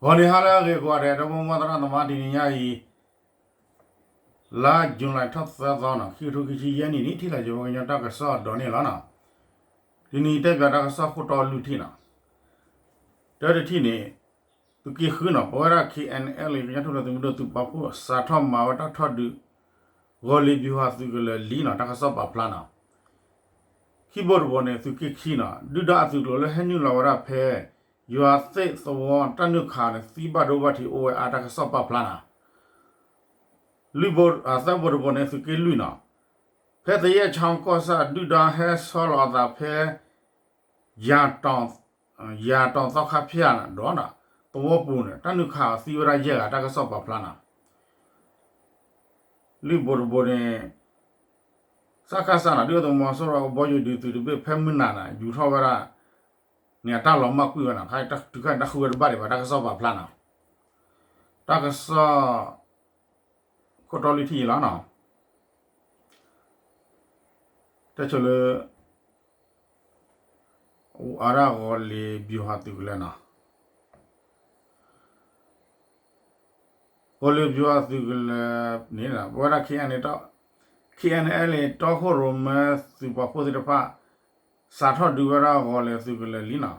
ဂီၤနံၤဟါလၢအဂ့ၤကိးဂၤဒဲး ဒီပုၢ်ဝဲၢ်သရၣ်သမါ တနံၤညါအံၤ လါယူၤလံထီၣ်သၢသီနီၤ ခံကထိခံဆံယဲၢ်နံၣ်န့ၣ် ထံၣ်လိာ်က့ၤပှၤကညီတၢ်ကစီၣ်ဒီးန့ၣ်လီၤနီၤ. တနံၤတဲပၠးတၢ်ကစီၣ်ခိၣ်တီလွံၢ်ထံၣ်နီၤ. တၢတထံၣ်န့ၣ် သုးက့ဃုနီၤ ပဝဲဒၣ် K N L ကညီထူၣ်ဖျဲးသုးမုၢ်ဒိၣ်သုးပာ်ဖှိၣ် စးထီၣ်မၤဝဲတၢ်ထီၣ်ဒုး ဂီၤလ့ၤဘျူးဟးသုးကလၢၤလံနီၤ တၢ်ကစီၣ်ပာ်ဖျါနီၤ. ခံဘိတဘိန့ၣ် သုးက့ခံနီၤ ဒုၣ်ဒါအသုးကျိၤလၢဟဲနုာ်လီၤဝဲဒၣ်ဖဲ ယွၤသ့ၣ်သဝီ တၢ်နုာ်ခးန့ၣ် သံဘၣ်ဒိဘၣ်ထံးအိၣ်ဝဲအါ တၢ်ကစီၣ်ပာ်ဖျါနီၤ. လွံၢ်ဘိ, သၢဘိတဘိန့ၣ် သုးက့လွံၢ်နီၤ ဖဲသယဲၢ်ချီကီၢ်ဆၣ် ဒုၣ်ဒါဟဲဆီလီၤအသးဖဲ ယၤတီၤသီခါဖၠၣ်ဒီး သဝီပူၤန့ၣ် တၢ်နုာ်ခးအီၤသံဝဲဒၣ်ယဲၢ်ဂၤ တၢ်ကစီၣ်ပာ်ဖျါနီၤ. လွံၢ်ဘိတဘိန့ၣ် စကစနီၤ ဒုၣ်ဒါသုးမီၤစိရိၤအကဘီယူၤဒုးသုးတဘ့ၣ်ဖဲမုၢ်နၤန့ၣ် ယူၤထီၣ်ဝဲဒၣ်န့ၣ် အတၢ်လီၤမၢ်ကွံာ်ဝဲနီၤ တုၤခါန့ၣ် တၢ်ဃုဝဲတဘၣ်ဒံးဘၣ် တၢ်ကစီၣ်ပာ်ဖျါနီၤ. တၢ်ကစီၣ် ခိၣ်တီလွံၢ်ထံၣ်အံၤလီၤနီၤ. တၢ်ဆိလၢ အဝဲဒၣ်ဂီၤလ့ၤဘျူးဟးသုးကလၢၤနီၤ. ဂီၤလ့ၤဘျူးဟးသုးကလၢၤန့ၣ် ပဝဲဒၣ် K N L တီခိၣ်ရိၣ်မဲသုးပာ်ဖှိၣ်သ့ၣ်တဖၣ် စးထီၣ်ဒုးဝဲဒၣ်ဂီၤလ့ၤသုးကလၢၤလံနီၤ.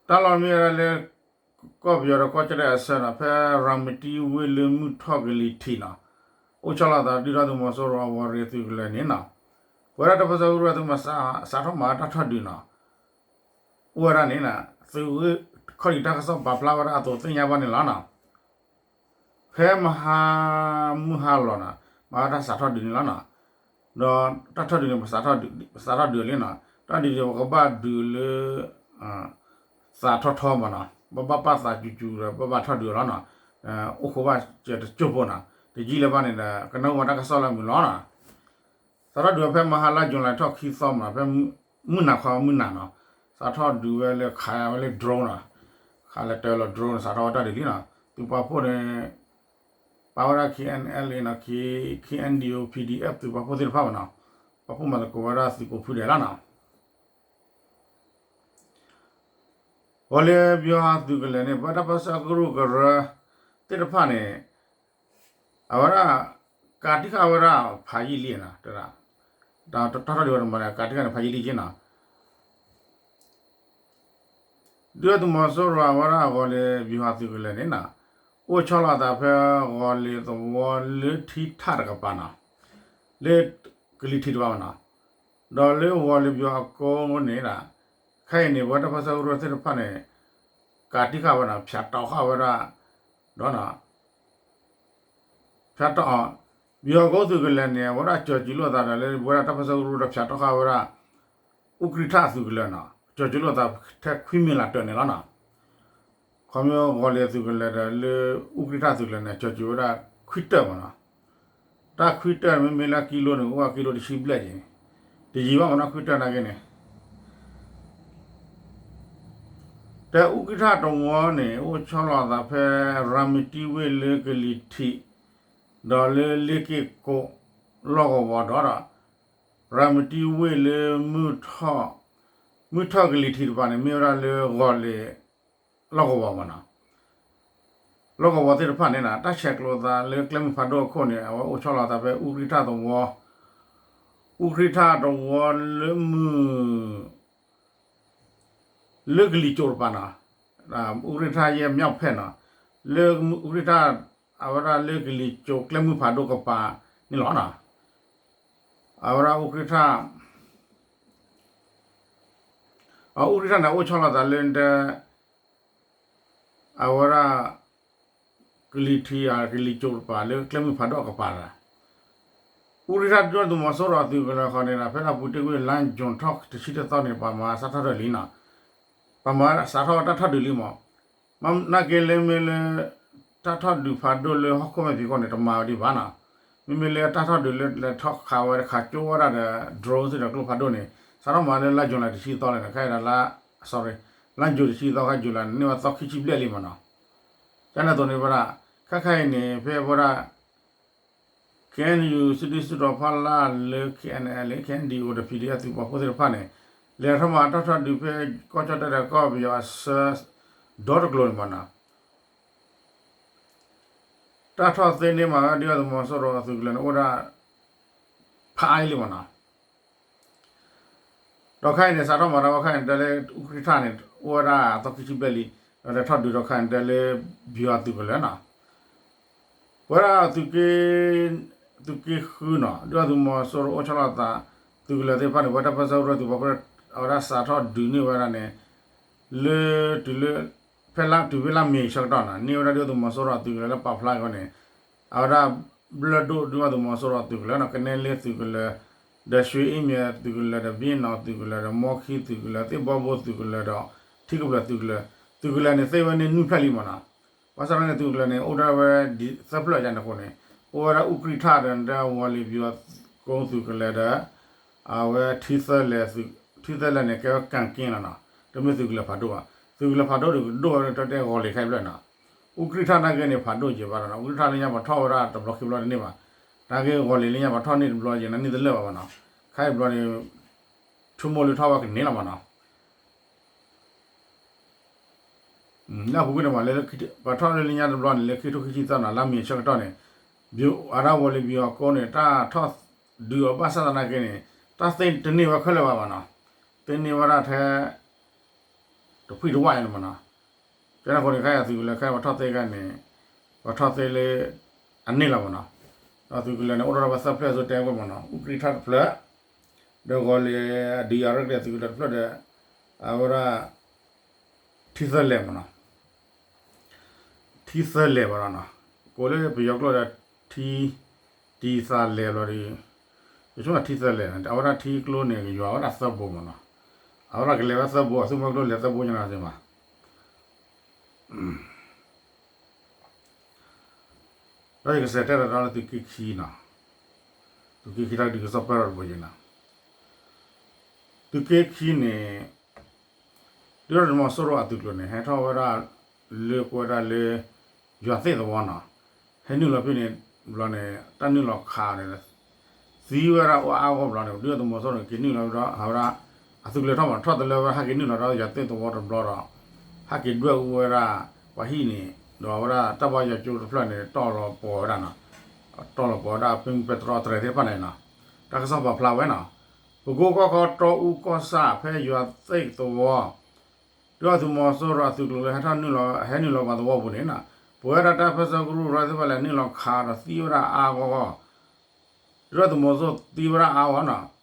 တၢ်လီၢ်မ့ၢ်ဝဲဒၣ်လၢ ကီၢ်ပယီၤဒီးကီၢ်ကၠီၣ်တဲၣ်အဆၢနီၤ ဖဲရၤမတံဝ့ၢ်လၢမုၢ်ထီၣ်ကလံၤထံးနီၤ အိၣ်ဆီလီၤသးဒုၣ်ဒါသုးမီၤစိရိၤအဝီၤရ့သုးကလၢၤန့ၣ်နီၤ. ပဝဲဒၣ်တၢ်ပၢဆှၢကရူၢ်သုးမီၤ စးထီၣ်မၤတၢ်ထီၣ်ဒုးနီၤ အိၣ်ဝဲဒၣ်န့ၣ် သုးဂ့ၢ်ခီၣ်ထံးတၢ်ကစီၣ်ပာ်ဖျါဝဲဒၣ်အသိးသ့ၣ်ညါဘၣ်န့ၣ်လီၤနီၤ. ဖဲမဟါမုၢ်ဟါလီၤနီၤ မၤဝဲတၢ်စးထီၣ်ဒုးန့ၣ်လီၤနီၤ. ဒီးတၢ်ထီၣ်ဒုးန့ၣ် ပစးထီၣ်ဒုးလံနီၤ. တၢ်ဒုးန့ၣ် ပကဘၣ်ဒုးလၢ သးထီထီမးနီၤ. ပဘၣ်ပာ်သးစူၤစူၤဒီး ပဘၣ်ထီၣ်ဒုးအီၤလီၤနီၤ. အိၣ်ခိးဘၣ်စၢၤတစိၢ်ဖိနီၤ. တယံာ်လၢၤဘၣ်န့ၣ်ဒီး ကနၢ်ဟူဘၣ်တၢ်ကစီၣ်လၢအမုာ်လီၤနီၤ. စးထီၣ်ဒုးဝဲဖဲမဟါလါယူၤလံထီၣ်ခံသီမးနီၤ ဖဲမုၢ်နၤခီမုၢ်နၤနီၤ. စးထီၣ်ဒုးဝဲလၢခးဝဲလၢ drone နီၤ. ခးလၢတၢ်လီၤ drone န့ၣ် စးထီၣ်ဝဲတၢ်ဒုးလံနီၤ. သုးပာ်ဖှိၣ်န့ၣ် ပာ်ဝဲဒၣ် K N L နီၤ K, K N D O, P D F သုးပာ်ဖှိၣ်သ့ၣ်တဖၣ်မးနီၤ. ပာ်ဖှိၣ်မၤသကိးဝဲဒၣ်သုးကိးဖုဒဲးလီၤနီၤ. ဂီၤလ့ၤဘျူးဟးသုးကလၢၤန့ၣ် ပဝဲဒၣ်တၢ်ပၢဆှၢကရူၢ်ကရၢသ့ၣ်တဖၣ်န့ၣ် အဝဲဒၣ် ကးတံာ်ဃာ်ဝဲဒၣ်ဖးယံာ်လံနီၤ တၢ် တၢ်ထီၣ်ဒုးဝဲတမံၤ ကးတံာ်ဃာ်န့ၣ်ဖးယံာ်လံက့နီၤ. ဒုၣ်ဒါသုးမီၤစိရိၤအဝဲဒၣ်ဂီၤလ့ၤဘျူးဟးသုးကလၢၤန့ၣ်နီၤ အိၣ်ဆီလီၤအသးဖဲဂီၤလ့ၤသဝီလၢထံထၣ်တကပၤနီၤ လၢကလံၤထံးတကပၤမးနီၤ ဒီးလၢဂီၤလ့ၤဘျူးဟးကိးန့ၣ်ဒီး ခဲအံၤန့ၣ် ပဝဲတၢ်ပၢဆှၢကရူၢ်သ့ၣ်တဖၣ်န့ၣ် ကးတံာ်ဃာ်ဝဲနီၤ ဖၠးတီဃာ်ဝဲဒၣ် ဒီး ဖၠးတီ ဘျူးဟးကိးသုးကလၢၤန့ၣ် အဝဲဒၣ်ကၠီၤစူၤလိာ်သးဒီးလၢပဝဲဒၣ်တၢ်ပၢဆှၢကရူၢ်ဒီးဖၠးတီဃာ်ဝဲဒၣ် အူကြံၣ်ထၣ်သုးကလၢၤနီၤ ကၠီၤစူၤလိာ်သးထဲခွံမံၤလးတၢၢ်န့ၣ်လီၤနီၤ. ခီဖျိဂီၤလ့ၤသုးကလၢၤဒီးလၢအူကြံၣ်ထၣ်သုးကလၢၤန့ၣ် ကၠီၤစူၤဝဲဒၣ်ခွံတၢၢ်မးနီၤ. တၢ်ခွံတၢၢ်မ့မ့ၢ်လၢကံလိန့ၣ် အိၣ်ဝဲကံလိတဆံဘျဲၣ်က့ၤန့ၣ် တယံာ်ဘၣ်မးနီၤ ခွံတၢၢ်နာ်က့န့ၣ် တဲအူကြံၣ်ထၣ်တဝီန့ၣ် အိၣ်ဆီလီၤသးဖဲ ရၤမတံဝ့ၢ်လၢကလံၤထံး ဒီးလၢလ့က့ၢ်ကိးလီၢ်ကဝီၤဒီး ရၤမတံဝ့ၢ်လၢ မုၢ်ထီၣ်ကလံၤထံးတကပၤန့ၣ် မ့ၢ်ဝဲဒၣ်လၢဂီၤလ့ၤလီၢ်ကဝီၤမးနီၤ. လီၢ်ကဝီၤသ့ၣ်တဖၣ်န့ၣ်နီၤ တၢ်ဆဲးကျိးသးလၢကျဲမုၢ်ဖးဒိၣ်အခိၣ်န့ၣ် အဝဲအိၣ်ဆီလီၤသးဖဲအူကြံၣ်ထၣ်တဝီ အူကြံၣ်ထၣ်တဝီလၢမုၢ် လၢကလံၤစိးတကပၤနီၤ အူကြံၣ်ထၣ်ယဲၢ်မၠီၣ်ဖဲနီၤ လၢအူကြံၣ်ထၣ် အဝဲဒၣ်လၢကလံၤစိးကျဲမုၢ်ဖးဒိၣ်ကပၤန့ၣ်လီၤနီၤ. အဝဲဒၣ်အူကြံၣ်ထၣ် အူကြံၣ်ထၣ်န့ၣ် အိၣ်ဆီလီၤသးလၢ အဝဲဒၣ် ကလံၤထံး ကလံၤစိးတကပၤလၢကျဲမုၢ်ဖးဒိၣ်အကပၤလီၤ. အူကြံၣ်ထၣ်ဒုၣ်ဒါသုးမီၤစိရိၤအသုးကလၢၤဃီန့ၣ်ဒီး ဖဲလၢပူၤတ့ၢ်ကွံာ်လါယူၤထီၣ်တဆံတသီန့ၣ် ပှၤမၤစးထီၣ်ဒုးလံနီၤ. ပှၤမၤစးထီၣ်ဝဲတၢ်ထီၣ်ဒုးလံမး. မ့ၢ်နာ်က့လၢမ့ၢ်လၢ တၢ်ထီၣ်ဒုးဖးဒိၣ်လၢဟီၣ်ခိၣ်မဲာ်ဖံးခိၣ်န့ၣ် တမၤဝဲဒံးဘၣ်နီၤ. မ့မ့ၢ်လၢတၢ်ထီၣ်ဒုးလၢလဲၤထီၣ်ခးဝဲတခးကၠိဝဲဒၣ်ဒီး drone စ့ၢ်ဒီးကျိဖးဒိၣ်န့ၣ် စးထီၣ်မၤလၢလါယူၤလံတဆံသီလံနီၤ. ခဲအံၤဒၣ်လါ sorry လါယူၤတဆံသီ ခဲယူၤလံန့ၣ် န့ၢ်ဝဲသီခံဆံဘျဲၣ်လံမးနီၤ. ကန့ၣ်အသိးန့ၣ်ဝဲဒၣ် ခဲခဲအံၤန့ၣ် ဖဲဝဲဒၣ် KNU စုဒုၣ်စုတီၤဖီလာ်လၢ KNLA KNDO ဒီး PDF သုးပာ်ဖှိၣ်သ့ၣ်တဖၣ်န့ၣ် လဲၤထီၣ်မၤတၢ်ထီၣ်ဒုးဖဲကီၢ်ကၠီၣ်တဲၣ်ဒီးကီၢ်ပယီၤအဆၢ ဒီတကျိၤန့ၣ်မးနီၤ. တၢ်ထီၣ်သ့န့ၢ်မးဝဲဒုၣ်ဒါသုးမီၤစိရိၤအသုးကလၢၤန့ၣ် အိၣ်ဝဲဒၣ် ဖးအါအံၤလံမးနီၤ. ဒီးခဲအံၤန့ၣ် စးထီၣ်မၤတၢ်ဝဲခဲအံၤန့ၣ် တဲလၢ အူကြံၣ်ထၣ်န့ၣ် အိၣ်ဝဲဒၣ်အသီခံဆံဘျဲၣ်လံ, ဒီးထီၣ်ဒုးဒီးခဲအံၤန့ၣ် တဲလၢ ပယီၤသုးကလၢၤနီၤ. ပဝဲဒၣ် သုးက့ဃုနီၤ ဒုၣ်ဒါသုးမီၤစိရိၤအိၣ်ဆီလီၤသး သုးကလၢၤသ့ၣ်တဖၣ်န့ၣ် ပဝဲတၢ်ပၢၢ်ဆၢကရူၢ်သုးပာ်ဖှိၣ် အဝဲဒၣ်စးထီၣ်ဒုးန့ၢ်ဝဲဒၣ်န့ၣ် လၢ တုၤလၢ ဖဲလါ တုၤဖဲလါမ့ၤဆၢကတီၢ်နီၤ န့ၢ်ဝဲဒၣ်ဒုၣ်ဒါသုးမီၤစိရိၤအသုးကလၢၤလၢပာ်ဖျါကီးန့ၣ် အဝဲဒၣ် ဘျၢၣ်ဒိၣ်ဒုၣ်ဒါသုးမီၤစိရိၤအသုးကလၢၤနီၤ ကနဲလ့သုးကလၢၤ ဒီး ရွှေအင်းမြစ် သုးကလၢၤ ဒီး ဘ့ၣ်နီၣ်သုးကလၢၤ ဒီး မီခံသုးကလၢၤ သ့ၣ်ဘီဘိသုးကလၢၤဒီး ထံကပျၢၤသုးကလၢၤ, သုးကလၢၤန့ၣ် သ့ဝဲန့ၢ်နွံဖျၢၣ်လံမးနီၤ. ဘၣ်ဆၣ်န့ၣ် သုးကလၢၤန့ၣ် အိၣ်ဒၣ်ဝဲ သၢဖျၢၣ်ယါန့ၣ်အဃိန့ၣ် အိၣ်ဝဲဒၣ်အူကြံၣ်ထၣ်ဒီး ဝီၤလ့ၤပယီၤကိသုးကလၢၤဒီး အဝဲ ထံသၢလဲၣ်န့ၣ် ကဲဝဲကၣ်က့လီၤနီၤ, တမ့ၢ်သုးကလၢၤဖးဒိၣ်ဘၣ်. သုးကလၢၤဖးဒိၣ်ဒီးကဒိၣ်ဝဲတၢ်တဲဂီၤလ့ၤခဲအံၤဖျၢၣ်နီၤ. အူကြံၣ်ထၣ်နာ်က့န့ၣ် ဖးဒိၣ်က့ၤဘၣ်ဒီးနီၤ, အူကြံၣ်ထၣ်လၢညါပှၤထီၣ်ဝဲဒၣ်တဘျီခံဘျီတန့ၢ်ဘၣ်. နာ်က့ဂီၤလ့ၤလၢညါပှၤထီၣ်န့ၢ်တဘျီက့ၤ နန့ၢ်တလၢာ်ဘၣ်မးနီၤ. ခဲအံၤဘျီန့ၣ် ဆိကမိၣ်လၢထီၣ်ဝဲကန့ၢ်လီၤမးနီၤ. လၢအပူၤကွံာ်န့ၣ်မး လၢ ပှၤထီၣ်လၢလၢညါတဘျီန့ၣ် လၢခံထိခံဆံသၢနီၤ လါမ့ၤဆၢကတီၢ်န့ၣ် အဝဲဒၣ်ဝီၤလ့ၤပယီၤကိန့ၣ် တၢ်ထီၣ်ဒုးအီၤဘၣ်ဆၣ်သနာ်က့န့ၣ် တၢ်သ့တန့ၢ်ဝဲခဲလၢာ်ဘၣ်မးနီၤ. သ့န့ၢ်ဝဲဒၣ်ထဲ တဖှံၣ်တဝၣ်ညါန့ၣ်မးနီၤ. ကန့ၣ်အဃိန့ၣ် ခဲအံၤသုးကလၢၤခဲအံၤပှၤထီၣ်သ့ခဲန့ၣ် ပှၤထီၣ်သ့လၢ အန့ၢ်လီၤမးနီၤ. ဒီးသုးကလၢၤန့ၣ် အိၣ်ထီၣ်ဝဲသၢဖျၢၣ်အသိးတဲဝဲမးနီၤ, အူကြံၣ်ထၣ်တဖျၢၣ် ဒီးဂီၤလ့ၤ အဒုးအရဲၣ်ကျဲၤသုးကလၢၤတဖျၢၣ်ဒီး အဝဲဒၣ် ထံသၢလဲၣ်မးနီၤ. ထံသၢလဲၣ်ဘၣ်ဒီးနီၤ, ကိးလၢပယီၤကျိာ်ဒီး ထံ တံသးလဲၣ်ဘျီဒီး ယဆိကမိၣ်ထံသၢလဲၣ် အဝဲဒၣ်ထံကျိန့ၣ် ကယွၤဝဲဒၣ်သၢဘိမးနီၤ. အဝဲဒၣ်ကလဲၤဝဲသၢဘိ အသုးမီၤကျိၤလဲၤသၢဘိညါနီၤသ့မး ဒီးယကစးတဲဒီးလၢသုးက့ခံနီၤ, သုးက့ခံတၢ်ဒုးကစီၣ်ပၢၢ်ထီၣ်တဘိယဲနီၤ. သုးက့ခံန့ၣ် ဒုၣ်ဒါသုးမီၤစိရိၤအသုးကျိၤန့ၣ် ဟဲထီၣ်ဝဲဒၣ်လၢကွဲဒၣ်လၢ ယွၤသ့ၣ်သဝီနီၤ, ဟဲနုာ်လီၤဖဲန့ၣ်ဘျီန့ၣ် တၢ်နုာ်လီၤခးန့ၣ် သံဝဲဒၣ်အိၣ်အါဂီၢ်ဘျီန့ၣ် ဒုၣ်ဒါသုးမီၤစိရိၤန့ၣ် က့ၤနုာ်လီၤဒီး အဝဲဒၣ် အသုးကျိၤထီၣ်မး ထီၣ်တလၢဝဲ ဟဲက့ၤနုာ်လီၤဒီးယွၤသ့ၣ်သဝီတဘျီဒီး ဟဲက့ၤဒွဲၣ်အူဝဲဒၣ် ပှၤဟံၣ်န့ၣ် ဒီးအဝဲဒၣ်တၢ်ဘါယွၤကၠိတဖျၢၣ်န့ၣ် တီၢ်လီၤပှီၤဝဲဒၣ်နီၤ, တီၢ်လီၤပှီၤဝဲဒၣ် ပမ့ၢ်ပဲတြီတြဲၤသ့ၣ်တဖၣ်န့ၣ်နီၤ, တၢ်ကစီၣ်ပာ်ဖျါဝဲနီၤ, ပကိကီၢ်ခီတီအူကီၢ်ဆၣ်ဖဲယွၤသ့ၣ်သဝီ ဒုၣ်ဒါသုးမီၤစိရိၤအသုးကျိၤလၢဟဲထီၣ်နုာ်လီၤ ဟဲနုာ်လီၤပှၤသဝီပူၤန့ၣ်နီၤ, ပဝဲဒၣ်တၢ်ပၢၢ်ဆၢကရူၢ်ရၢသ့ၣ်တဖၣ်လဲၤနုာ်လီၤခးဒီးသံဝဲဒၣ်အါဂီၢ်ဂီၢ်, ဒုၣ်ဒါသုးမီၤစိရိၤသံဝဲဒၣ်အါဂီၢ်နီၤ,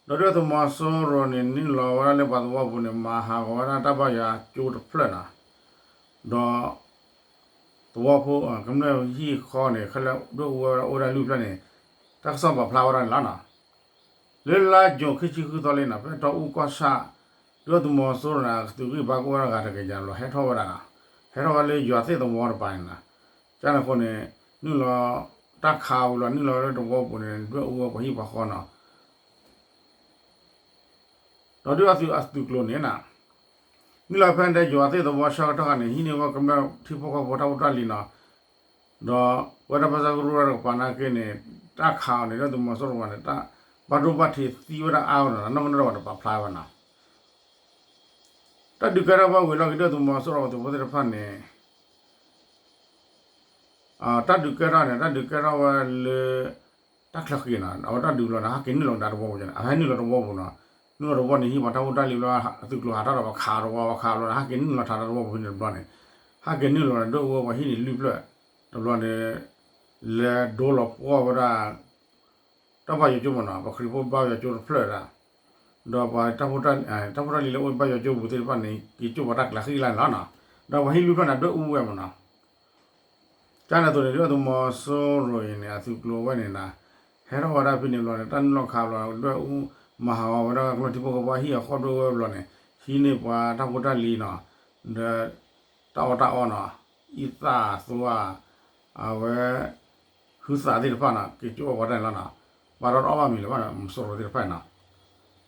ဒီးဒုၣ်ဒါသုးမီၤစိရိၤန့ၣ် နုာ်လီၤဝဲဒၣ်လၢပှၤသဝီပူၤန့ၣ် မၤဟးဂီၤဝဲဒၣ်တၢ်ဘါယွၤကၠိတဖျၢၣ်နီၤ, ဒီး သဝီဖိ ကမျၢၢ်ဟံၣ်ဃီန့ၣ် ခဲလၢာ်ဒွဲၣ်အူဝဲဒၣ်အိၣ်ဝဲဒၣ်လွံၢ်ဖျၢၣ်န့ၣ် တၢ်ကစီၣ်ပာ်ဖျါဝဲဒၣ်န့ၣ်လီၤနီၤ. လၢလါယူၤခံဆံဃုသီလံနီၤ ဖဲတီအူကီၢ်ဆၣ် ဒုၣ်ဒါသုးမီၤစိရိၤန့ၣ် သုးဂံၢ်ဘါကအိၣ်ဝဲဒၣ်ဂၤတကယၤလီၤ ဟဲထီၣ်ဝဲဒၣ်နီၤ, ဟဲထီၣ်ဝဲလၢယွၤသ့ၣ်သဝီတပၤန့ၣ်နီၤ, ကန့ၣ်အဃိန့ၣ် နုာ်လီၤ တၢ်ခးဝံၤလီၤ နုာ်လီၤလၢသဝီပူၤန့ၣ် ဒွဲၣ်အူဝဲပှၤဟံၣ်ပှၤဃီနီၤ ဒီးဒုၣ်ဒါသုးအသုးကျိၤန့ၣ်နီၤ, နုာ်လီၤဖဲန့ၣ်ဒီးယွၤသ့ၣ်သဝီဆၢကတီၢ်ခါန့ၣ် ဟံးန့ၢ်ဝဲကမျၢၢ်ထံဖိကီၢ်ဖိတၢ်ဖိတၢ်လံၤနီၤ, ဒီးပဝဲဒၣ်ပၢၢ်ဆၢကရူၢ်ရၢတကပၤနာ်က့န့ၣ် တၢ်ခးအီၤန့ၣ် ဒုၣ်ဒါသုးမီၤစိရိၤပှၤန့ၣ် တၢ်ဘၣ်ဒိဘၣ်ထံးသံဝဲဒၣ်အါဂီၢ်နီၤ နီၢ်ကနီၣ်တဝဲန့ၣ် ပာ်ဖျါဝဲနီၤ တၢ်ဒုးကဲထီၣ်ဝဲဝံၤလီၤက့ၤ ဒုၣ်ဒါသုးမီၤစိရိၤပှၤသုးဖိသ့ၣ်တဖၣ်န့ၣ် တၢ်ဒုးကဲထီၣ်န့ၣ် တၢ်ဒုးကဲထီၣ်ဝဲလၢ တၢ်ချၢဃံနီၤ အဝဲတၢ်ဒုးလီၤန့ၣ် ဟဲက့ၤနုာ်လီၤကဒါသဝီပူၤန့ၣ် အဟဲနုာ်လီၤသဝီပူၤနီၤ, နုာ်လီၤသဝီန့ၣ် ဟံးပှၤတၢ်ဖိတၢ်လံၤဘျီ သုးကျိၤဟးထီၣ်ဒီးပှၤခးသဝီ ပှၤခးဘျီန့ၣ် ဟဲက့ၤနုာ်လီၤထးဒီးသဝီပူၤဖဲန့ၣ်တဘျီန့ၣ်, ဟဲက့ၤနုာ်လီၤန့ၣ် ဒွဲၣ်အူဝဲပှၤဟံၣ်န့ၣ်လွံၢ်ဖျၢၣ်, တဘျီန့ၣ် လဲၤဒိလီၤပှီၢ်ဝဲဒၣ် တၢ်ဘါယွၤကၠိမ့ၢ်နီၤ ပှၤခရံာ်ဖိဘါယွၤကၠိတဖျၢၣ်ဒၣ်, ဒီးပှၤ တၢ်ဖိတၢ်လံၤလၢအိၣ်ဘါယွၤကၠိပူၤသ့ၣ်တဖၣ်န့ၣ် က့ၤကၠိပှၤတၢ်ကျးဃံလၢ်န့ၣ်လီၤနီၤ, ဒီးပှၤဟံၣ်လွံၢ်ဖျၢၣ်န့ၣ် ဒွဲၣ်အူဝဲမ့ၢ်နီၤ ကန့ၣ်အသိးန့ၣ် ဒုၣ်ဒါသုးမီၤစိရိၤအံၤန့ၣ် အသုးကျိၤဝဲန့ၣ်နီၤ, ဟဲထီၣ်ဝဲဒၣ်ဖဲန့ၣ်ဘျီန့ၣ် တၢ်နုာ်လီၤခးဘျီ ဒွဲၣ်အူ မၤဟးဂီၤဝဲဒၣ်ကမျၢၢ်ထံဖိကီၢ်ဖိအဟံၣ်အဃီဒွဲၣ်အူဝဲဘျီန့ၣ် ဟံးန့ၢ်ပှၤတၢ်ဖိတၢ်လံၤနီၤ, ဒီး တၢ်အီၣ်တၢ်အီနီၤ, အံသၣ်အသိအါ, အဝဲ ဟုသၣ်သ့ၣ်တဖၣ်နီၤ က့ၤကၠိအီၣ်ပှၤတၢ်န့ၣ်လီၤနီၤ, ဘၣ်ဒီးတအီၣ်ဘၣ်မ့ၤလၢၤဘၣ်နီၤ မီၤစိရိၤသ့ၣ်တဖၣ်နီၤ,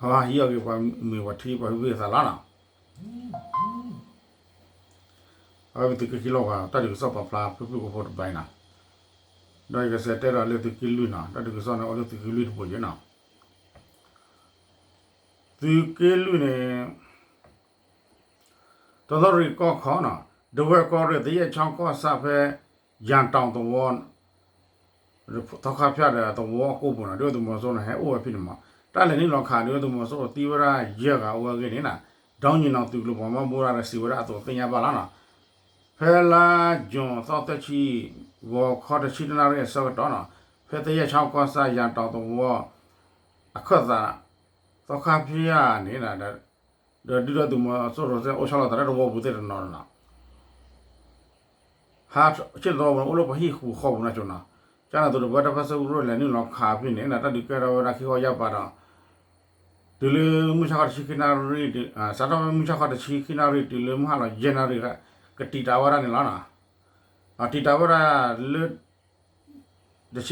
အဝဲဟံးအီၣ်က့ၤပှၤမ့ၤပှၤထံပှၤဟုသၣ်လီၤနီၤ အဝဲပသုးက့ခံလီၤဝဲ တၢ်ဒုးကစီၣ်ပာ်ဖျါဖုၣ်ဖုၣ်ဖိဖိတဘျီနီၤ, ဒီးယကစးတဲဒီးလၢသုးက့လွံၢ်နီၤ တၢ်ဒုးကစီၣ်န့ၣ်အိၣ်လၢသုးက့လွံၢ်တဘိယဲနီၤ, သုးက့လွံၢ်န့ၣ် တီၤသီရံၣ်ကီၢ်ခီနီၤ, ဒဝဲၢ်ကီၢ်ရ့ၣ် သယဲၣ်ချီကီၢ်ဆၣ်ဖဲ ယၣ်တီၣ်သဝီ သီခါဖၠၣ်ဒီးသဝီအကိာ်ပူၤန့ၣ် ဒုၣ်ဒါသုးမီၤစိရိၤန့ၣ် ဟဲအိၣ်ဝဲဖဲန့ၣ်မး. တၢ်လဲၤနုာ်လီၤခး ဒုၣ်ဒါသုးမီၤစိရိၤသံဝဲဒၣ်ယဲၢ်ဂၤအိၣ်ဝဲအဂ့ၢ်န့ၣ် ဒုၣ်ဒါသုးမီၤစိရိၤ သုးကလၢၤပှၤမၤဘူၣ်တၢ်ဒီးစံးဝဲဒၣ်အသိးသ့ၣ်ညါဘၣ်လီၤန့ၣ်. ဖဲလါယူၤသီသၢဆံ ဂီၤခီတဆံတၢနၣ်ရံၣ်အဆၢကတီၢ်န့ၣ် ဖဲသယဲၢ်ချီကီၢ်စဲၣ် ယၤတီၤသဝီ အခၢၣ်သး သီခါဖၠၣ်န့ၣ် ဒီးဒုၣ်ဒါသုးမီၤစိရိၤသ့ၣ်အိၣ်ဆီလီၤသးလၢသဝီပူၤသ့ၣ်တနီၤန့ၣ်လီၤ. ဟးဆ့ၣ်နီၤသဝီပူၤန့ၣ် အိၣ်လၢပှၤဟံၣ်ဃုာ်ဃီပူၤန့ၣ်ကၠိနီၤ. ကန့ၣ်အသိးဒီး ပဝဲဒၣ်ဖဲဆၢကရူၢ်လဲၤနုာ်လီၤခးဖဲန့ၣ် တၢ်ဒုးကဲထီၣ်ဝဲဒၣ်ခံခီယါပၤဒီး တုၤလၢမုၢ်ဆါခီတဆံခံနၣ်ရံၣ် စးထီၣ်ဖဲမုၢ်ဆါခီတဆံခံနၣ်ရံၣ် တုၤလၢမုၢ်ဟါလီၤယဲၢ်နၣ်ရံၣ် ကတံာ်တာ်ဝဲဒၣ်န့ၣ်လီၤ. တံာ်တာ်ဝဲဒၣ်လၢ တဆံခံနၣ်ရံၣ် ယဲၢ်နၣ်ရံၣ် တံာ်တာ်ဝဲဒၣ်ယဲၢ်နၣ်ရံၣ်မးနီၤ. ဒီးဒုၣ်ဒါ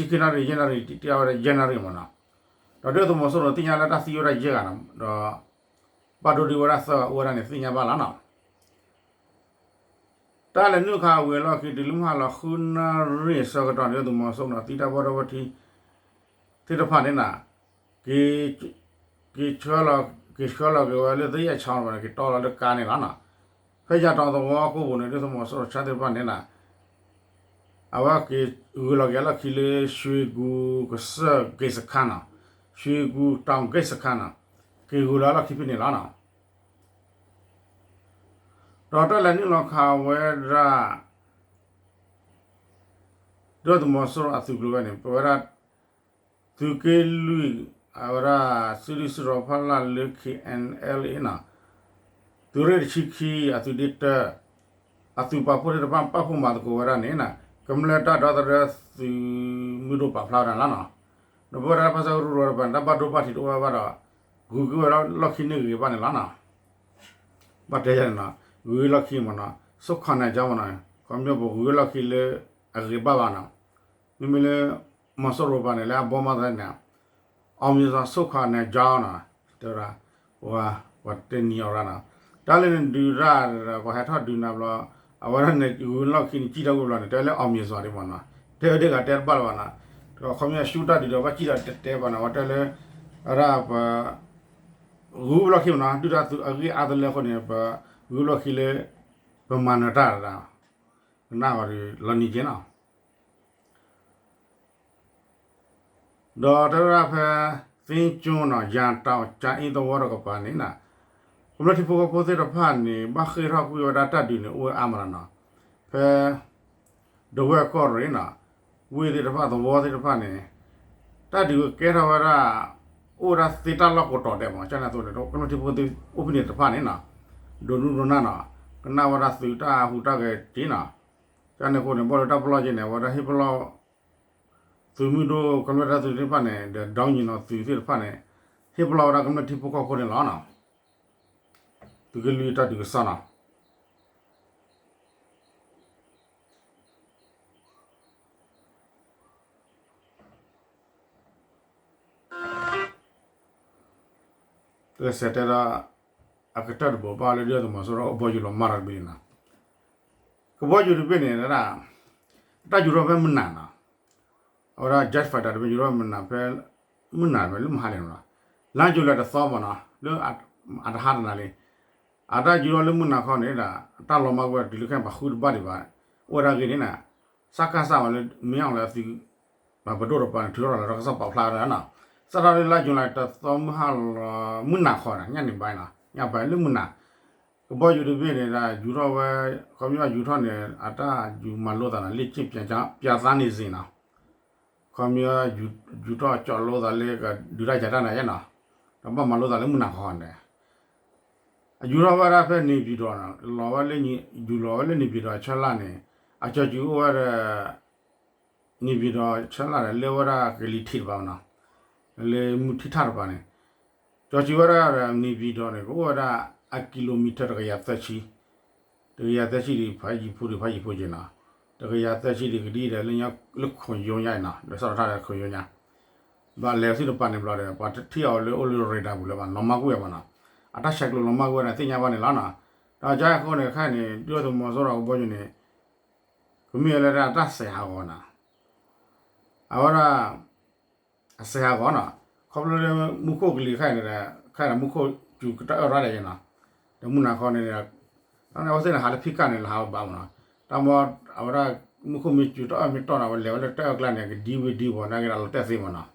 သုးမီၤစိရိၤန့ၣ် သ့ၣ်ညါလၢတၢ်သံဝဲဒၣ်ယဲၢ်ဂၤနီၤ ဒီး ဘၣ်ဒိဒုးဝဲဒၣ်သၢဂၤအိၣ်ဝဲဒၣ်န့ၣ် သ့ၣ်ညါဘၣ်လီၤနီၤ. တၢ်လဲၤနုာ်ခးဝံၤအလီၢ်ခံ တုၤလၢမုၢ်ဟါလီၤဃုနၣ်ရံၣ်အဆၢကတီၢ်န့ၣ် ဒုၣ်ဒါသုးမီၤစိရိၤန့ၣ် သံတၢ်ဘီၣ်ဒီဘီထံ သ့ၣ်တဖၣ်န့ၣ်နီၤ က့ၤ က့ၤဆှၢလီၤ က့ၤဆှၢလီၤက့ၤဝဲလၢသယဲၢ်ချီပူၤန့ၣ် က့ၤတီလီၤလၢကါန့ၣ်လီၤနီၤ. ဖဲယၤတီၤသဝီအကိာ်ပူၤန့ၣ် ဒုၣ်ဒါသုးမီၤစိရိၤဆါသ့ၣ်တဖၣ်န့ၣ်နီၤ အဝဲက့ၤဂုၤလီၤက့ၤအလီၢ်ခံလၢ ရွှေကူကစၢၢ်ဂ့ၤစခါနီၤ ရွှေကူတောင်ဂိတ်စခါနီၤ က့ၤဂုၤလီၤအလီၢ်ခံဖဲန့ၣ်လီၤနီၤ. ဒီးတၢ်လဲၤနုာ်လီၤခးဝဲဒၣ် ဒုၣ်ဒါသုးမီၤစိရိၤအသုးကျိၤဝဲန့ၣ် ပဝဲဒၣ် သုးက့လွံၢ် အဝဲဒၣ်စုဒုၣ်စုတီၤဖီလာ်လၢ K N L A နီၤ သုးရ့ၣ်တဆံခံ အသုးဒ့တၢ အသုးပာ်ဖှိၣ်သ့ၣ်တဖၣ် ပာ်ဖှိၣ်မၤသကိးဝဲဒၣ်န့ၣ် ကမျၢၢ်တၢ်ဒီသဒၢသုးမုၢ်ဒိၣ်ပာ်ဖျါဝဲဒၣ်န့ၣ်လီၤနီၤ. ဒီးပဝဲဒၣ်ဖဲဆၢကရူၢ်တပၤန့ၣ် တၢ်ဘၣ်ဒိဘၣ်ထံးတအိၣ်ဝဲဘၣ်ဒီး ဂုၤက့ၤဝဲလီၢ်ခံန့ၣ်ဂ့ၤဘၣ်န့ၣ်လီၤနီၤ. ဘၣ်တဲယၤန့ၣ်နီၤ ဂုၤလီၢ်ခံမ့ၢ်နီၤ ဆိခီၣ်နဲၣ်ကၠီမ့ၢ်နီၤ ခီဖျိပဂုၤလီၢ်ခံလၢအဂ့ၤဘၣ်ဘၣ်နီၤ မ့မ့ၢ်လၢ မီၤစိရိၤပၤန့ၣ် လၢအဘီမးသးန့ၣ် အောင်မြင်စွာ ဆိခီၣ်နဲၣ်ကၠီနီၤ တဲဝဲဒၣ် ပှၤတဲနံၤအီၤရၣ်နီၤ တၢ်လၢနဒုးတၢ်ဒီး ပှၤဟဲထီၣ်ဒုးနၤဘျီ အဝဲဒၣ်န့ၣ် ဂုၤလီၢ်ခံန့ၣ် စံၣ်ထီၣ်ကွံာ်ဘျီန့ၣ် တဲလၢ အောင်မြင်စွာ ဒံးမ့ၢ်နီၤ တဲဝဲဒၣ်ဂၤတဲတဘၣ်လၢၤဘၣ်နီၤ ဒီးခီဖျိဆူတၢ်ဒုးဒီး ဘၣ်စံၣ်ဒီးတဲတဲဘၣ်နီၤ ဝဲတဲလၢ အဝဲဒၣ်ပ ဂုၤလီၢ်ခံမ့ၢ်နီၤ ဒုၣ်ဒါသုးအဂ့ၢ်အါတလၢအဃိန့ၣ် ပဂုၤလီၢ်ခံလၢ ပမၤနၢၤတၢ်ဒၣ် ကနၣ်ဂီၤဒီးလီၤနံၤက့နီၤ ဒီးတဲဝဲဒၣ်ဖဲ သ့ကၠိနီၤ ယၤတီၤကၠါအ့သဝီတကပၤန့ၣ်နီၤ ကမျၢၢ်ထံဖိကီၢ်ဖိသ့ၣ်တဖၣ်န့ၣ် ဘၣ်ဃ့ၢ်ထီၣ်ကွံာ်ဝဲဒၣ်တၢ်ဒုးန့ၣ် အိၣ်ဝဲအါမးလီၤနီၤ ဖဲ ဒဝဲၢ်ကီၢ်ရ့ၣ်နီၤ ဝ့ၢ်သ့ၣ်တဖၣ်သဝီသ့ၣ်တဖၣ်န့ၣ် တၢ်ဒုးကဲထီၣ်ဝဲဒၣ် အိၣ်ဝဲဒၣ်သ့တၢ်လီၢ်ကိးတီၤဒဲးမး ကန့ၣ်အသိးန့ၣ် ကမျၢၢ်ထံဖိကီၢ်ဖိအိၣ်ဖဲန့ၣ်တဖၣ်န့ၣ်နီၤ ဒိးနုၢ်ဒိးနၢ်နီၤ ကနၣ်ဝဲဒၣ်သုးတၢ်ဟူးတၢ်ဂဲၤက့နီၤ ကန့ၣ်အဃိန့ၣ် ဘၣ်လၢတၢ်ပလီၢ်က့န့ၣ် အဝဲဒၣ်ဟ့ၣ်ပလီၢ် သုးမုၢ်ဒိၣ်ကမျၢၢ်တၢ်သုးသ့ၣ်တဖၣ်န့ၣ် ဒီးဒီနံၤနီၤသုးသ့ၣ်တဖၣ်န့ၣ် ဟ့ၣ်ပလီၢ်ဝဲဒၣ်ကမျၢၢ်ထံဖိကီၢ်ဖိန့ၣ်လီၤနီၤ သုးက့လွံၢ်တၢ်ဒုးကစီၣ်နီၤ တၢ်စဲးတဲဒီး အကတၢၢ်တဘိးဘၣ်လၢဒုၣ်ဒါသုးမီၤစိရိၤကဘီယူၤလီၤမၢ်ဒီးတဘ့ၣ်န့ၣ်နီၤ ကဘီယူၤတဘ့ၣ်န့ၣ် တၢ်ယူၤထီၣ်ဖဲမုၢ်နၤနီၤ အဝဲဒၣ် jet fighter တဘ့ၣ်ယူၤထီၣ်မုၢ်နၤဖဲ မုၢ်နၤဖဲလၢမဟါန့ၣ်နီၤ လါယူၤလံတသီမးနီၤ လၢအတဟါတနၤလံ အတၢ်ယူၤထီၣ်လၢမုၢ်နၤခီန့ၣ်ဒီး တၢ်လီၤမၢ်ကွံာ်တုၤလၢခဲအံၤပှၤဃုတဘၣ်ဒံးဘၣ် အိၣ်ဝဲဒၣ်ဂ့ၢ်န့ၣ်နီၤ စကစ မးလၢ မင်းအောင်လှိုင် အသုး ပှၤပဒိၣ်တပၤန့ၣ် ထုးထီၣ်လီၤတၢ်ကစီၣ်ပာ်ဖျါဝဲဒၣ်နီၤ စးထီၣ်လၢလါယူၤလံတသီမုၢ်ဟါလီၤ မုၢ်နၤခီန့ၣ် ညါန့ၣ်ဘၣ်နီၤ ညါဘၣ်လၢမုၢ်နၤ ကဘီယူၤတဘ့ၣ်န့ၣ်ဒီး ယူၤထီၣ်ဝဲ ခီပညီယူၤထီၣ်န့ၣ် အတၢ်ယူၤမၤလိသးနီၤ လေ့ကျင့်ပြသနေစေနီၤ ခီပညီ ယူၤထီၣ်ကၠီၣ်လိသးလၢကဒုးတၢ်ယၤတၢ်နၤယဲနီၤ ဒီးဘၣ်မၤလိသးလၢမုၢ်နၤခီန့ၣ် အယူၤထီၣ်ဝဲဒၣ်ဖဲန့ၣ်ပၠံၤဒီးနီၤ လီၤဝဲလၢ ယူၤလီၤဝဲလၢန့ၣ်ပၠံၤဒီးဆၢလၢ်န့ၣ် အကၠီၤစူၤအိၣ်ဝဲဒီး န့ၣ်ပၠံၤဒီးဆၢလၢ်ဒီး လဲၤဝဲဒၣ်ကလံၤထံးတပၤနီၤ လၢမုၢ်ထံထၣ်တပၤန့ၣ် ကၠီၤစူၤဝဲဒၣ်န့ၣ်ပၠံၤဒီးန့ၣ် ကအိၣ်ဝဲဒၣ်အ kilometer တကယၤသၢဆံ တကယၤသၢဆံဒံး ဖးယံၤဖိဒံး ဖးယံၤဖိက့ၤနီၤ တကယၤသၢဆံဒံး ကဒ်ဒီးလၢ လၢခိၣ်ယိညါအံၤနီၤ လၢစီၣ်ထီၣ်တၢ်ဒီးခိၣ်ယိညါ ဘၣ်လဲၤဆူတပၤန့ၣ်ဘျီဒီး ပှၤတထံၣ်အီၤလၢအိၣ်လၢ radar ပူၤလၢၤဘၣ် လီၤမၢ်ကွံာ်အီၤဘၣ်နီၤ အတၢ်ဆဲးကျိးလီၤမၢ်ကွံာ်ဝဲဒၣ်သ့ၣ်ညါဘၣ်န့ၣ်လီၤနီၤ ဒီးကါအဃိန့ၣ်ခဲအံၤန့ၣ် ဒုၣ်ဒါသုးမီၤစိရိၤကဘီယူၤန့ၣ် ကမ့ၢ်ဝဲလၢတၢ်စဲးဟးဂီၤနီၤ အဝဲဒၣ် အစဲးဟးဂီၤနီၤ ခီဖျိလၢမူခိၣ်ကလံၤခဲအံၤန့ၣ်ဒီး ခဲအံၤဒီးမူခိၣ်စူၤကတၢၢ်အၢၣ်ရၣ်ဒၣ်ယဲနီၤ ဒီးမုၢ်နၤခီန့ၣ်ဒီး အဝဲသ့ၣ်န့ၣ်ဟးလၢဖံးကၢ်န့ၣ် လၢဟးဘၣ်မးနီၤ တၢ်မ့ၢ်အဝဲဒၣ် မူခိၣ်မ့ၢ်စူၤ တၢ်အၢၣ်မ့ၢ်တီၢ်န့ၣ် အဝဲလဲၤဝဲလၢတၢ်အၢၣ်ကျါန့ၣ် ကဒံဝံၤဒံဝီၤနာ်က့ဒီး လီၤတဲာ်သ့မးနီၤ.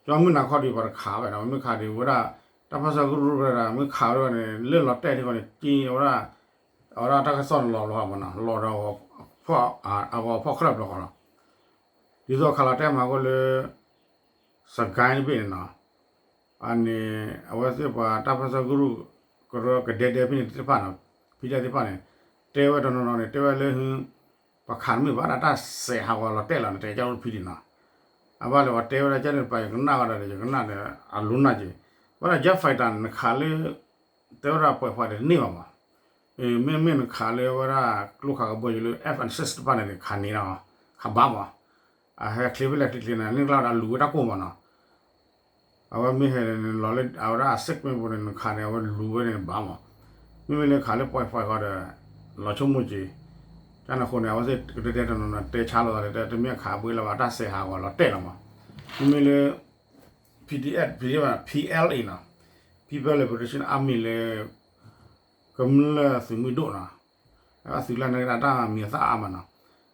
ကၠီမုၢ်နၤခီဒုး ပှၤတခးဝဲနီၤ, မ့ၢ်ခးဒုးဝဲဒၣ် တၢ်ပၢၢ်ဆၢကရူၢ်ကရၢဒီး မ့ၢ်ခးဝဲဒၣ်န့ၣ် လၢလီၤတဲာ်ထံဃီန့ၣ် က့ၤဝဲဒၣ် အဝဲဒၣ်တၢ်ကစီၣ်န့ၣ်လီၤဘျီဃီမးနီၤ, လီၤဒီး အဂီၤဖီၣ်ချၢၣ်ဘျီဃီလီၤ. ဒ်သိးခးလီၤတဲာ်မၤဃိလၢ စကဲတဘ့ၣ်န့ၣ်နီၤ, အန့ၣ် အဝဲသ့ၣ်ပှၤတၢ်ပၢၢ်ဆၢကရူၢ်ကရၢကဒဲဒဲဖဲန့ၣ်သ့ၣ်တဖၣ်နီၤ, ဖံတဲသ့ၣ်တဖၣ်န့ၣ် တဲဝဲတနီၤနီၤန့ၣ် တဲဝဲလၢ ပှၤခးန့ၣ်မ့ၢ်ဘၣ်ဒၣ်တၢ်စဲးဟးဂီၤလီၤတဲာ်လီၤန့ၣ် တဲကၠီၣ်ဖံဒံးနီၤ. အဘၣ်လၢပှၤတဲဝဲဒၣ်ကၠီၣ်န့ၣ် ပှၤယကနၣ်ဝဲဒၣ်ဒီး ယကနၣ်ဒီး အလိၤနၢ်က့ၤ, ဝဲဒၣ် jet fighter န့ၣ် နခးလၢ တဲဝဲဒၣ်ပှဲၤပှဲၤတန့ၢ်ဘၣ်မး, မ့မ့ၢ်နခးလၢဝဲဒၣ်ကျိခးကဘီယူၤလၢ F sixteen တဖၣ်န့ၣ် ခးန့ၢ်နီၤ, ခးဘၣ်မး, အဟဲချ့ဖဲလဲၣ်ချ့ချ့န့ၣ် န့ၣ်ကျါဝဲဒၣ်လူၤဝဲတၢ်ကိၢ်မးနီၤ. အဝဲမ့ၢ်ဟဲန့ၣ် လီၤလၢအဝဲဒၣ်အ segment ပူၤန့ၣ် နခးန့ၣ် အဝဲလူၤဝဲန့ၣ်ဘၣ်မး, မ့မ့ၢ်လၢခးလၢပှဲၤပှဲၤဃီဒီး လီၤဆိကမိၣ်က့ၤ, တၢ်န့ၣ်အဃိန့ၣ် အဝဲသ့ၣ်ကတဲတဲတနီၤနီၤ တဲဆါလိာ်သးဒီး တမ့ၢ်အခးဘှ့လၢၤဘၣ် တၢ်စဲးဟးဂီၤလီၤတဲာ်လီၤမး, မ့မ့ၢ်လၢ PDF, PDF, PLA နီၤ, People Liberation Army လၢ ကမျၢၢ်သုးမုၢ်ဒိၣ်နီၤ, အသုးလၢန့ၣ် တၢ်မံၤအသၣ်အါမးနီၤ,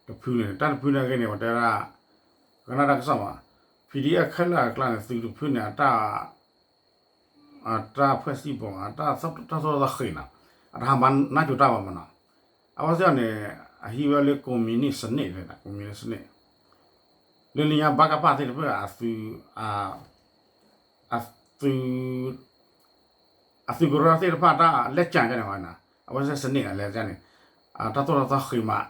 တဖုန့ၣ် တၢ်တဖုန့ၣ်က့န့ၣ် ပတဲဒၣ် ကနၣ်တၢ်ကစီၣ်မး, PDF ခဲလၢာ်အကျါန့ၣ် သုးတဖုန့ၣ် အတၢ် အတၢ်ဖွဲ့စည်းပုံ အတၢ်သိၣ်တၢ်သီဃ့ၤနီၤ, အတဟးမၤနၢ်ကၠိတၢ်ဘၣ်မးနီၤ, အဝဲသ့ၣ်န့ၣ် အဟံးဝဲလၢ communist စနစ် communist စနစ် လၢလၢညါ ဗကပ သ့ၣ်တဖၣ် အသုး အသုး အသုးကရၢသ့ၣ်တဖၣ် တၢ်လဲၤကၢ်န့ၣ် အဝဲသ့ၣ်စနစ်န့ၣ် လဲၤကၢ်န့ၣ် အတၢ်သိၣ်တၢ်သီဃ့ၤမး,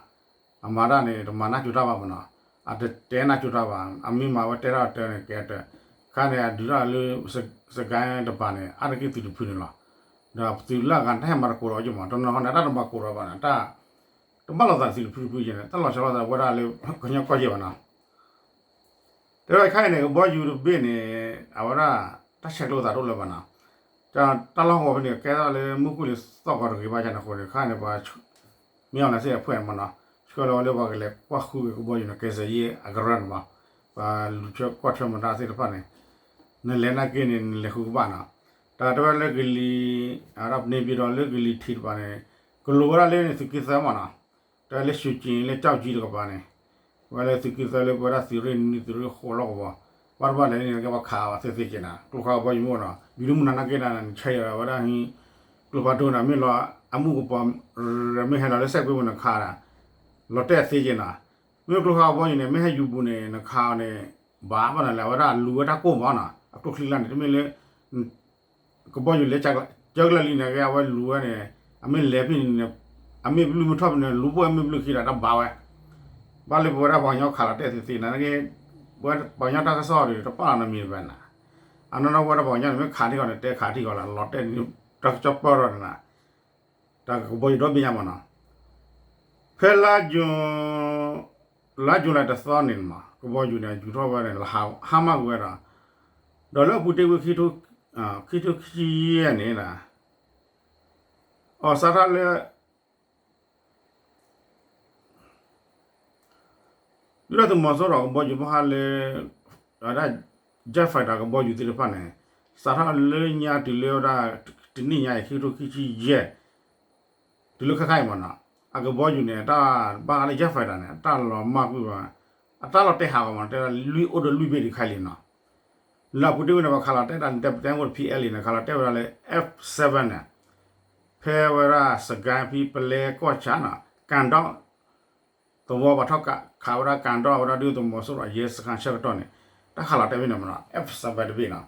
အမၤတၢ်န့ၣ် တမၤနၢ်ကၠိတၢ်ဘၣ်မးနီၤ, အတတဲနၢ်ကၠိတၢ်ဘၣ်, အမ့ၢ်မၤဝဲတဲတၢ်တၢ်န့ၣ် ကဲတၢ်, ခါန့ၣ် အဒုးတၢ်လၢ စကဲတပၤန့ၣ် အါတက့ၢ်သုးတဖုန့ၣ်လီၤ, ဒီးသုးလၢအဂၤန့ၣ် တဟဲမၤတကိးဒီးအီၤက့မး, တနီၤဃီန့ၣ် တၢ်တမၤကိးဒီးဘၣ်န့ၣ် တၢ် တဘၣ်လိာ်သးသုးတဖုတဖုကဲန့ၣ် တၢ်လီၤဆီလိာ်သးဝဲဒၣ်လၢ ကညီကီၢ်ယဲၢ်ဘၣ်နီၤ. တဲဝဲခဲအံၤန့ၣ် ကဘီယူၤတဘ့ၣ်န့ၣ် အဝဲဒၣ် တၢ်ဆဲးကျိးသးတအိၣ်လၢၤဘၣ်နီၤ. တၢ်လီၢ်ဟီၣ်ကဝီၤဖဲန့ၣ် ကဲထီၣ်လၢ မူခိၣ်လံၤသီၣ်ကီးတဂ့ၤဘၣ်ဆၣ်န့ၣ်အဃိန့ၣ် ခဲအံၤန့ၣ် ပှၤ မ့ၢ်အီၤန့ၣ်သ့ၣ်အဖှဲၣ်န့ၣ်မးနီၤ ဆှၢလီၤဝဲလၢပှၤကလဲၤကွၢ်ဃုက့ၤကဘီယူၤန့ၣ် ကယ်ဆယ်ရေး အကရၢန့ၣ်မး, ပှၤလူၤဆှၢကွၢ်ထွဲမတၤသ့ၣ်တဖၣ်န့ၣ် နလဲၤနာ်က့န့ၣ် နလဲၤဃုကဘၣ်နီၤ. တၢ်တဲဝဲလၢကလံၤ အဝဲဒၣ်န့ၣ် ပယီၤဒီးလၢကလံၤထံးတပၤန့ၣ် ကလိၤဝဲဒၣ်လၢန့ၣ် သုးက့သၢမးနီၤ. တၢ်လၢ ရွှေကျင် လၢ ကျောက်ကြီး တကပၤန့ၣ် ဝဲလၢသုးက့သၢလၢပဝဲဒၣ်သုးရ့ၣ်နွံ သုးရ့ၣ်ဃိးလီၢ်ကဝီၤ ဘၣ်တဘၣ်လဲၣ်န့ၣ် ကဲပှၤခးအီၤသ့သ့က့ၤနၤ ကျိခးကဘီယူၤမ့ၢ်နီၤ ယူၤဒုမုၢ်နၤနာ်က့နၤ နဆဲးယၤဝဲဒၣ်ဟံး ကျိဖးဒိၣ်နၤ မ့ၢ်လီၤအမုၢ်ကပီၤ မ့ၢ်ဟဲလီၤလၢစဲးကွ့ပူၤနခးနၤ လီၤတဲာ်သ့က့ၤနၤ မ့ၢ်ကျိခးကဘီယူၤန့ၣ် မ့ၢ်ဟဲယူၤပူၤန့ၣ် နခးအီၤန့ၣ် ဘၣ်ဘၣ်နၤလဲၣ် အဝဲဒၣ်လူၤဝဲတၢ်ကိၢ်မးနီၤ အကျိချံကျါန့ၣ် တမ့ၢ်လၢ ကဘီယူၤလဲၤကၢကလၢာ်လံန့ၣ် အဝဲလူၤဝဲန့ၣ် အမ့ၢ်လဲၤဖဲန့ၣ် အမ့ၢ်ဘျုးမ့ၢ်ထီၣ်ဖဲန့ၣ် လူၤပိာ်အမ့ၢ်ဘျုးခံဒီးတၢ်ဘၣ်ဝဲ ဘၣ်လၢပဝဲဒၣ်ပှၤကညီခးလီၤတဲာ်သ့သ့နၤ ပှၤကညီတၢ်ကစီၣ်ဒီး တပာ်လီၤနမံၤတဖဲနၤ အနီၢ်နီၢ်ပဝဲဒၣ်ပှၤကညီန့ၣ် မ့ၢ်ခးထံၣ်ဃီန့ၣ် တဲခးထံၣ်ဃီလီၤ လီၤတဲာ်န့ၣ် တၢ်ကစီၣ်ပၢၢ်ထီၣ်န့ၣ် တၢ်ကဘီယူၤဒီဘ့ၣ်ညါမးနီၤ ဖဲလါယူၤ လါယူၤလံတသီန့ၣ်မး ကဘီယူၤန့ၣ် ယူၤထီၣ်ဝဲန့ၣ် ဟါမၢ်ကွံာ်ဝဲဒီး ဒီးလၢအပူၤတ့ၢ်ဝံၤ ခံထိခံဆံယဲၢ်န့ၣ် အီၤစးထီၣ်လၢ ဒုၣ်ဒါသုးမီၤစိရိၤကဘီယူၤဘၣ်ဃးလၢ ဝဲဒၣ် jet fighter ကဘီယူၤသ့ၣ်တဖၣ်န့ၣ် စးထီၣ်လၢညါတုၤလၢဝဲဒၣ် တနံၣ်ညါအံၤ ခံကထိခံဆံယဲၢ် တုၤလၢခဲခါအံၤမးနီၤ အကဘီယူၤန့ၣ် တၢ်ဘၣ်ဃးလၢ jet fighter န့ၣ် အတၢ်လီၤမၢ်ကွံာ်ဘၣ် အတၢ်လီၤတဲာ်ဟးဂီၤမး တဲဒၣ်လွံၢ်အိၣ်ဒီးလွံၢ်ဘ့ၣ်တခါလံနီၤ လၢအပူၤတ့ၢ်ဝဲန့ၣ် ပှၤခးလီၤတဲာ်တၢ်န့ၣ် တဲပတဲအိၣ် ဖံအဲလ်အံၤန့ၣ် ခးလီၤတဲာ်ဝဲဒၣ်လၢ F seven န့ၣ် ဖဲဝဲဒၣ် စကဲဖံပလဲကီၢ်ဆၣ်နီၤ ကၣ်ဒီၣ် သဝီပှၤထီၣ်ခးဝဲဒၣ်ကၣ်ဒီၣ်ဝဲဒၣ်ဒုၣ်ဒါသုးမီၤစိရိၤအရဲစခန်းဆၢကတီၢ်န့ၣ် တၢ်ခးလီၤတဲာ်ဖဲန့ၣ်မးနီၤ F seven တဘ့ၣ်နီၤ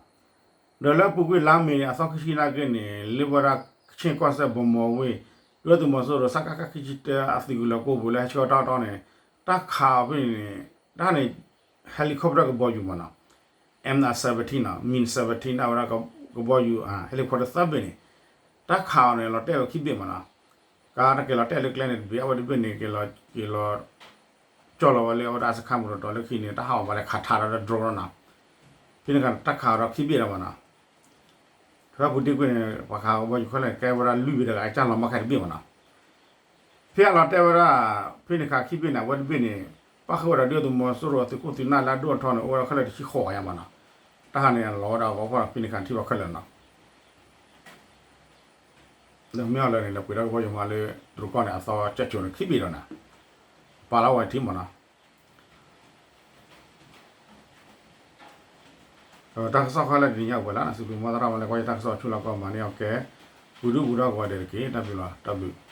ဒီးလၢအပူၤကွံာ်လါမ့ၤန့ၣ် အသီခံဆံနာ်က့န့ၣ် လၢပဝဲဒၣ် ခ့ၣ်ကီၢ်စဲၣ် ဗန်းမော်ဝ့ၢ် ဒုၣ်ဒါသုးမီၤစိရိၤ စကခ ခံဆံတၢ အသုးကလၢၤကိးပူၤလၢဟဲဆှၢတၢ်တီန့ၣ် တၢ်ခးအီၤဖဲန့ၣ် တၢ်န့ၣ် helicopter ကဘီယူၤမးနီၤ M seventeen နီၤ Mi seventeen အဝဲဒၣ်ကဘီယူၤ helicopter သၢဘ့ၣ်န့ၣ် တၢ်ခးအီၤန့ၣ် လီၤတဲာ်ဝဲခံဘ့ၣ်မးနီၤ ကတၢၢ်က့ၤလီၤတဲာ်လၢကျဲန့ၣ်တဘ့ၣ် အဝဲတဘ့ၣ်န့ၣ် က့ၤလီၤ က့ၤလီၤကၠီၣ်လီၤဝဲလၢအဝဲဒၣ်စခန်းပူၤဒီးလၢခံန့ၣ် တၢ်ဟးဂီၤဘၣ်လၢခးထးဒီး drone နီၤ ဖဲန့ၣ်တၢ်ခးအီၤဒီးခံဘ့ၣ်လီၤမးနီၤ ဖဲပူၤတ့ၢ်ကွံာ်န့ၣ် ပှၤခးကဘီယူၤခဲလၢာ် ကဲဝဲဒၣ်လွံၢ်ဘ့ၣ်တဂၤ အတၢ်လီၤမၢ်ခဲတဘ့ၣ်မးနီၤ ဖဲအလီၤတဲာ်ဝဲဒၣ် ဖဲန့ၣ်ခးခံဘ့ၣ်န့ၣ် အဝဲတဘ့ၣ်န့ၣ် ပၣ်ဃုာ်ဝဲဒီးဒုၣ်ဒါသုးမီၤစိရိၤအသုးခိၣ်သုးနၢ်လၢအဒိၣ်အထီန့ၣ် အိၣ်ဝဲဒၣ်ခဲလၢာ်တဆံဃိးဂၤညါမးနီၤ တၢ်ခးန့ၣ်လီၤဝဲဒၣ်အဂီၤဖီၣ်ဖဲန့ၣ်ခးထံၣ်ဝဲခဲလၢာ်နီၤ လၢမ့ၢ်အီၤလၢန့ၣ် လဲၤပှ့ၤထီၣ်ကဘီယူၤမးလၢတရူးကီၢ်န့ၣ် အသီကၠဲးကိၤန့ၣ်ခံဘ့ၣ်ဒီးနီၤ ပာ်လီၤဝဲထံမ့ၢ်နီၤ. တၢ်ကစီၣ်ခီလၢတနံၤညါအိၣ်ပှဲၤလံ, စံးဘျုးမီၢ်သရၣ်မၤလၢကွၢ်ယတၢ်ကစီၣ်ဆူလီၢ်ကီၢ်မၤန့ၢ်အီၤကဲ, ပူၤဒုပူၤဒီးကိးဂၤဒဲးတက့ၢ်. တၢ်ဘျုးလီၤ, တၢ်ဘျုး.